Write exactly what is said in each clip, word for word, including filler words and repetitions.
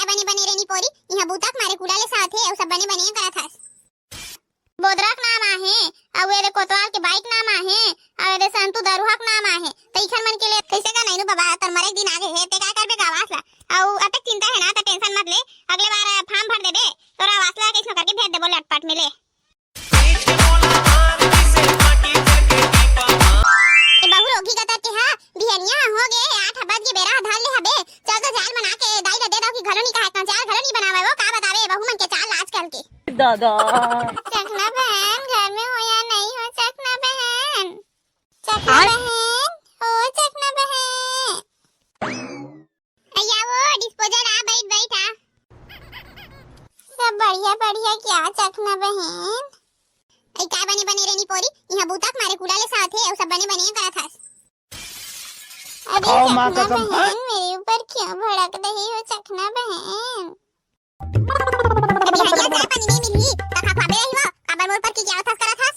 बने बने रे निपोरी, इहाँ बूता के मारे कुला ले साथे, अउ सब बने बने करत हस। बोदरा के नाम आहे, अउ एदे कोतवाल के बाई के नाम आहे, अउ एदे संतू दरुहा के नाम आहे। त इखन मन के ले कइसे का नैनू बाबा, तोर मरे के दिन आगे हे, ते काय करबे का आवास ला? अउ अतेक चिंता हे ना, त tension मत ले, अगले बार form भर देबे, तोर आवास ला कइसनो करके भेज देबो लटपट में ले। ए बहू रोगी गतर के हा, बिहनिया हो गे हे, आठ बज गे, बेरा ह धर ले हबे। चल तो जाल बना के दाई ला दे दव कि घलो नी कहाय, जाल घलो नी बनावय वो, का बतावे बहू मन के चाल आजकल के। दादा। चखना बहन, घर में हो या नहीं हो चखना बहन? चखना आय? बहन, ओ चखना बहन। अइया वो disposal आ, बैठ, बैठ आ। सब बढ़िया, बढ़िया क्या चखना बहन? अई का बने बने रे निपोरी, इहाँ बूता के मारे कुला ले साथे, अउ सब बने बने करत हस। अरे चखना बहन, मेरे ऊपर क्यों भड़क रही हो चखना बहन? ए बिहनिया चाय पानी नहीं मिलही, त खा खाबे रही वो, काबर मोर ऊपर की क्या थस करत हस?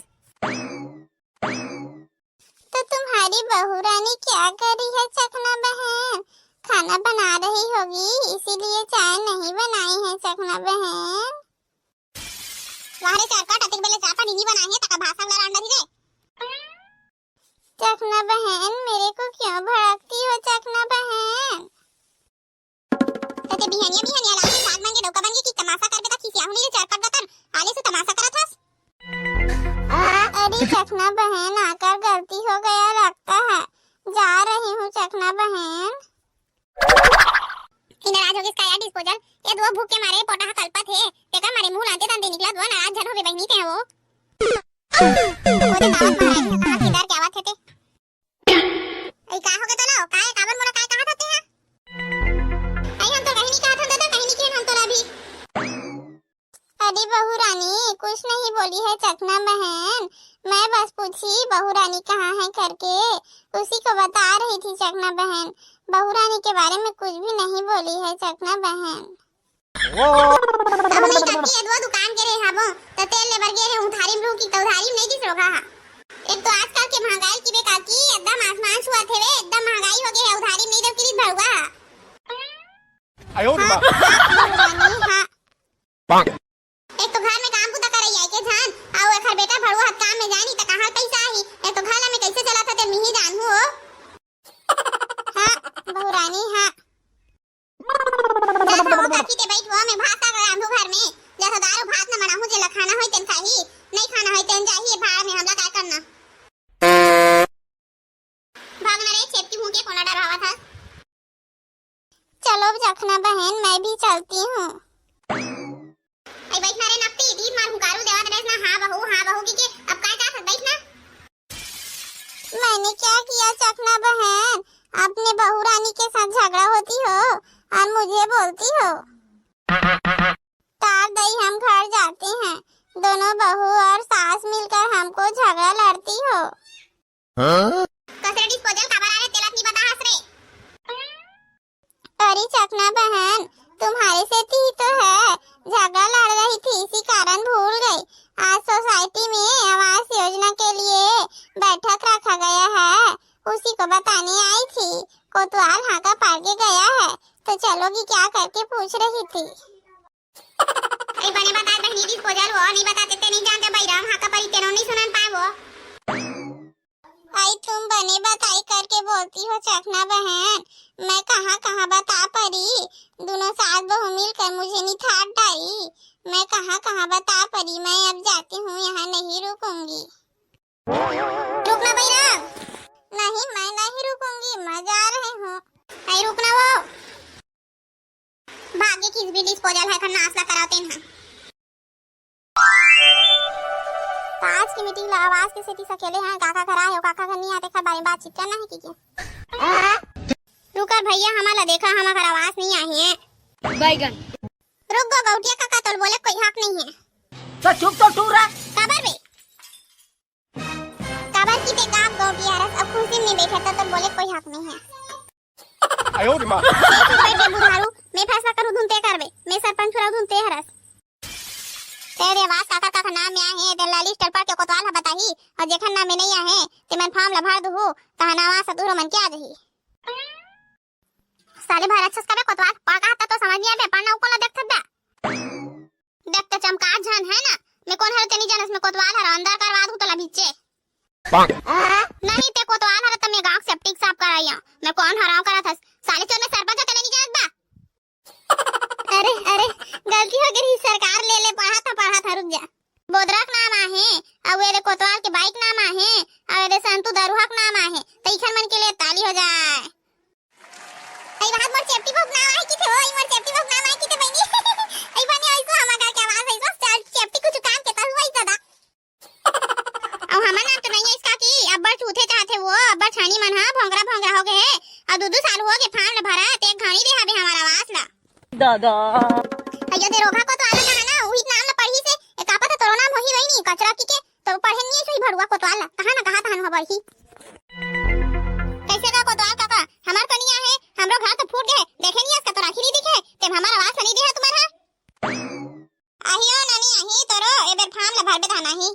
तो तुम्हारी बहू रानी क्या कर रही है चखना बहन? खाना बना रही होगी, इसीलिए चाय नहीं बनाई है चखना बहन। वाह रे चरकट, अतेक बेले चाय पानी नी बनाए हे, तका भाषण ला रांडा ही रे। चखना बहन, मेरे को क्यों भड़कती हो चखना बहन? त ते बिहनिया बिहनिया लागे साग मन के डौका बन के कि तमाशा करबे त खिसियाहू नहीं रे चरकट गतर, आले से तमाशा करत हस। अरे चखना बहन, आकर गलती हो गया लगता है, जा रही हूँ चखना बहन। ई नाराज हो गिस का यार disposal? ए दो भूख के मारे पोटा ह कलपत हे, तेकर मारे मुंह लाते तंदे निकलत वो, नाराज झन होबे बहिनी ते वो। ओदे दावत महाराज ह कहाँ किधर के आवत हे ते? अई का हो गे तोला? काय काबर मोला काय कहा था ते हा? अई हम तो कहीं नहीं कहा था, तो कहीं नहीं किया हम तोला अभी। अरे बहू रानी, कुछ नहीं बोली है चखना बहन, मैं बस पूछी बहू रानी कहाँ है करके, उसी को बता रही थी चखना बहन। बहू रानी के बारे में कुछ भी नहीं बोली है चखना बहन। वो बहू नहीं काकी, ए दो दुकान के रे हाबो, त तेल लेबर गे रहे उधारी में रहू कि त उधारी में नहीं दिस रोगा हा। एक तो आजकल के महंगाई की बे काकी, एकदम आसमान छुअत हेवे, एकदम महंगाई हो गए है, उधारी में नहीं दो किरी भड़ुआ हा। आयो रे हाँ, माँ। हाँ, बहू रानी, हाँ। एक तो घर में काम बुता करई आए के झन, अउ एखर बेटा भड़ुआ हत काम में जानी त कहाँ पैसा आही? एक तो घर ला में कैसे चलत हे ते मिही जानहू हो। हाँ, बहू रानी, हाँ। जा तो वो काकी ते बैठ वो, मैं भात साग रांधू घर में। जा तो दारू भात न बनाहू, जेला खाना होई तेन खाही, नहीं खाना होई तेन जाही, ये भाड़ में हमला काय करना। भागना रे छेपकी मुंह के, कोना डरावत हस? चलो चखना बहन, मैं भी चलती हूँ। अई बैठना रे नपती, दीद मार हुंकारू देवत रेस ना, हाँ बहू, हाँ बहू की के, अब काय चाहत हस, बैठना। मैंने क्या किया चखना बहन, अपने बहू रानी के साथ झगड़ा होती हो और मुझे बोलती हो। तार दई हम घर जाते हैं, दोनों बहू और सास मिलकर हमको झगड़ा लड़ती हो। हाँ? कस रे disposal काबर आए तेला नहीं बता हस रे। अरे चखना बहन, तुम्हारे सेती ही तो है, झगड़ा लड़ रही थी, इसी कारण भूल गई। आज सोसाइटी में आवास योजना के लिए बैठक रखा गया है, उसी को बताने आई थी। कोतवाल हाका पार के गया है, तो चलोगी क्या करके पूछ रही थी। अरे बने बता बहनी, disposal वो नहीं बताते ते नहीं जानते बहिराम हाका परी तेनो नहीं सुनन पाए वो। आई तुम बने बताई करके बोलती हो चखना बहन, मैं कहाँ कहाँ बता परी, दोनों सास बहू मिलकर मुझे निथार डाई, मैं कहाँ कहाँ बता परी, मैं अब जाती हूँ, यहाँ नहीं रुकूंगी। रुकना बहिराम। नहीं, मैं नहीं रुकूंगी, मैं जा रही हूँ। नहीं रुकना वो। भाग्य किस भी disposal है, खन्ना आसला कराओ तेन हा। त आज की meeting ला आवास के सेती सकेले हैं, काका घर आए हो, काका घर नहीं आते, खर बारे में बातचीत करना है कि क्या? रुकर भैया, हमार ला देखा, हमार घर आवास नहीं आही है। बैगन। रुक गो गौटिया काका, तोल बोले कोई हक नहीं है। तो चुप तो टूरा। काबर बे? काबर की ते गाँव गौटिया रस, अब खुशी में बैठे तो तोल बोले कोई हक नहीं है। आयो रे माँ। ए चुप बैठ बे बुधारू, मैं फैसला करूँ धुन ते करबे, मैं सरपंच रहूँ धुन ते हरस। ते रे वास काकर काकर नाम में आहे, ते ला list पर के कोतवाल ह बताही, और जेखर नाम में नहीं आहे, ते मन form ला भर दुहू, तहा नावा सतुरो मन के आ जही। साले भारत छस कबे कोतवाल, पढ़ का हत्ता तो समझ नहीं आबे, पढ़ना ऊपर कोतवाल हर अंदर करवा दूं तोला भीचे। पाक। नहीं ते कोतवाल हर त मैं गांव के सेप्टिक साफ कराइया। मैं कौन हराव करत हस? साले चोर, मैं सरपंच के ले नहीं जानत बा। अरे, अरे, गलती हो गई, सरकार ले ले, पढ़ा था, पढ़ा था, रुक जा। बोदरा के नाम आहे, अउ एदे कोतवाल के बाई के नाम आहे, अउ एदे संतू दरुहा के नाम आहे, त इखन मन के लिए ताली हो जाए। अई बात मोर चेपटी बहू के नाम आहे किथे हो, अई मोर चेपटी बहू के नाम आहे किथे बहिनी। अई बने अइसो हमर घर के आवाज अइसो, चल चेपटी कुछ काम के तहु अइस दादा। अउ हमर नाम तो नहीं है इसका कि अब्बड़ चूथे चाहथे वो, अब्बड़ छानी मन हा भोंगरा भोंगरा हो गए हे। अउ दू दू साल हो गए फार्म ल भरा, ते घानी दे हवे हमर आवास ला। दादा। अयो दे रोगा कोतवाल कहा ना, उही नाम ल पढ़ी से, ए का पता तोरो नाम होही रही नहीं, कचरा की के, तो पढ़े नहीं है सही भड़ुआ कोतवाल ला, कहा ना कहा तहन हो बढ़ी। कैसे का कोतवाल काका, हमार तो नहीं आहे, हमरो घर तो फूट गए, देखे नहीं है इसका तो राखी नहीं दिखे, ते हमार आवास नहीं दे है तुम्हारा। आही ओ नानी आही, तोरो ए बेर फार्म ल भरबे धान आही।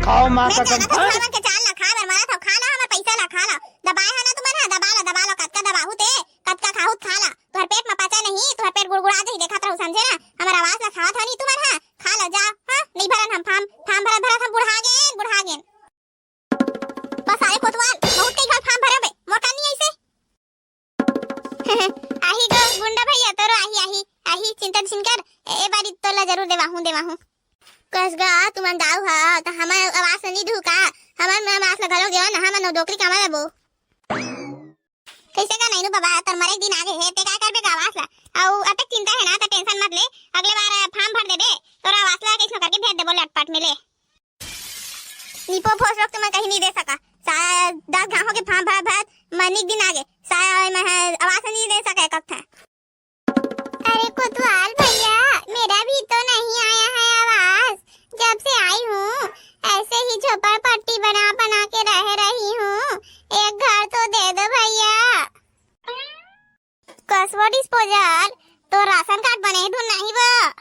खाओ माँ मैं कसम। जानत हूँ, हमन के चाल ला खा बर मरत हव, खा ला हमर पैसा ला, खा ला। दबाए हा ना तुमन हा, दबा ला, दबा ला, कतका दबाहू ते, कतका खाहू त खा ला। तुहर पेट म पचा नहीं, तुहर पेट गुड़गुड़ा जाही, देखत रहू, समझे ना? हमर आवास ला खावत हव नहीं तुमन हा, खा ला, जा, हाँ, नहीं भरन हम फार्म, फार्म भरत भरत हम बुढ़ा गेन, बुढ़ा गेन। बस आए कोतवाल, बहुत कई घर फार्म भरे बे, मोर का नहीं अइसे। आही गो गुंडा भैया, तोरो आही, आही, आही, चिंता झिन कर, ए बारी तोला जरूर देवाहूं, देवाहूं। कस गा, तुमन दाऊ हा, त हमर आवास ल नी दू का? हमर आवास ल घलो देवा ना, हमन नौकरी कामा लेबो। कैसे का नहीं बाबा, तोर मरे के दिन आगे हे, ते काय करबे का आवास ला? अउ अतेक चिंता हे ना, त टेंशन मत ले, अगले बार फार्म भर देबे, तोर आवास ला कैसनो करके भेज देबो लटपट में ले। निपो फोस लोग तुमन कहीं नहीं दे सका। सा-, दस गांव के फार्म भरत भरत मरने के दिन आगे। सा-, मैं आवास नहीं दे सका एक ठा। अरे कोतवाल भैया, मेरा भी तो नहीं आया है आवास। जब से आई हूँ, ऐसे ही झोपड़पट्टी बना बना के रह रही हूँ। एक घर तो दे दो भैया। कसवा डिस्पोजल, तो राशन कार्ड बने धुन नहीं बा?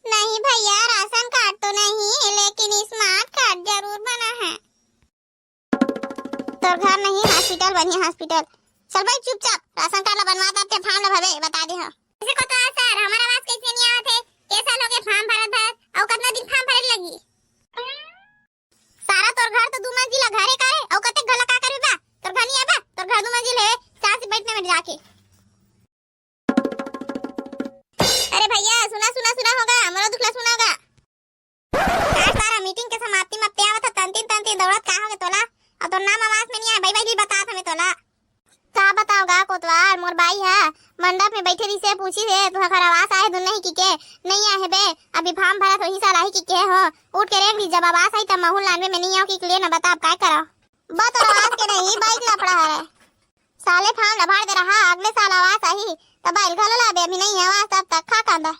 नहीं भैया, राशन कार्ड तो नहीं, लेकिन स्मार्ट कार्ड जरूर बना है। तोर घर नहीं, हॉस्पिटल बनी, हॉस्पिटल। चल भाई चुपचाप, राशन कार्ड ला बनवा दे, ते फार्म ला भरे, बता दे हाँ। कैसे कोतवाल सर, हमार आवास कैसे नहीं आवत है? के साल हो गए फार्म भरत भरत, अउ कतना दिन फार्म भरे लगी? सारा तोर घर तो दू मंजिला घर हे का रे? अउ कतेक घला का करबे बा? तोर घर नहीं आबा? तोर घर दू मंजिल हे, चार से बैठने में जाके। अरे भैया, सुना, सुना, सुना होगा, मोरो दुखला सुना होगा। यार, सारा मीटिंग के समाप्ति में पे आवत ह, तंती, तंती दौड़त का होगे तोला? अउ तोर नाम आवास में नहीं आए, बाई, बाई, भी बतात हमें तोला। का बताओ गा कोतवाल, मोर बाई हा मंडप में बैठे रहिसे, पूछिस हे, "तुहर घर आवास आए धुन नहीं?" किके, "नहीं आए हे बे, अभी फार्म भरत होही साल आही किके हो।" उठ के रेंग ली, "जब आवास आई तब महूं लानबे, मैं नहीं आऊं कि ले ना बता, अब काय करव?" बा तोर आवास के नहीं, बाई के लफड़ा हरे। साले फार्म ला भर दे रहा, अगले साल आवास आही, तब बाई घलो लाबे, अभी नहीं आवास, तब तक खा कांदा।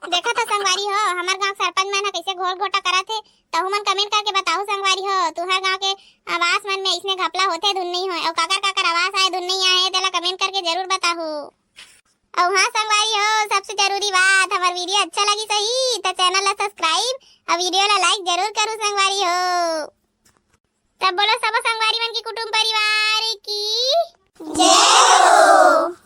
देखत ह संगवारी हो, हमर गांव सरपंच मन ह कइसे घोर घोटा करत हे, तहू मन comment करके बताहू संगवारी हो, तुहर गांव के आवास मन में अइसने घपला होथे धुन नइ होय, अउ काकर काकर आवास आए धुन नइ आए, तेला comment करके जरूर बताहू। अउ हाँ संगवारी हो, सबसे जरूरी बात, हमर video अच्छा लगी सही त channel ला subscribe अउ video ला like जरूर करू संगवारी हो। तब बोलो सब संगवारी मन की कुटुंब परिवार की जय हो।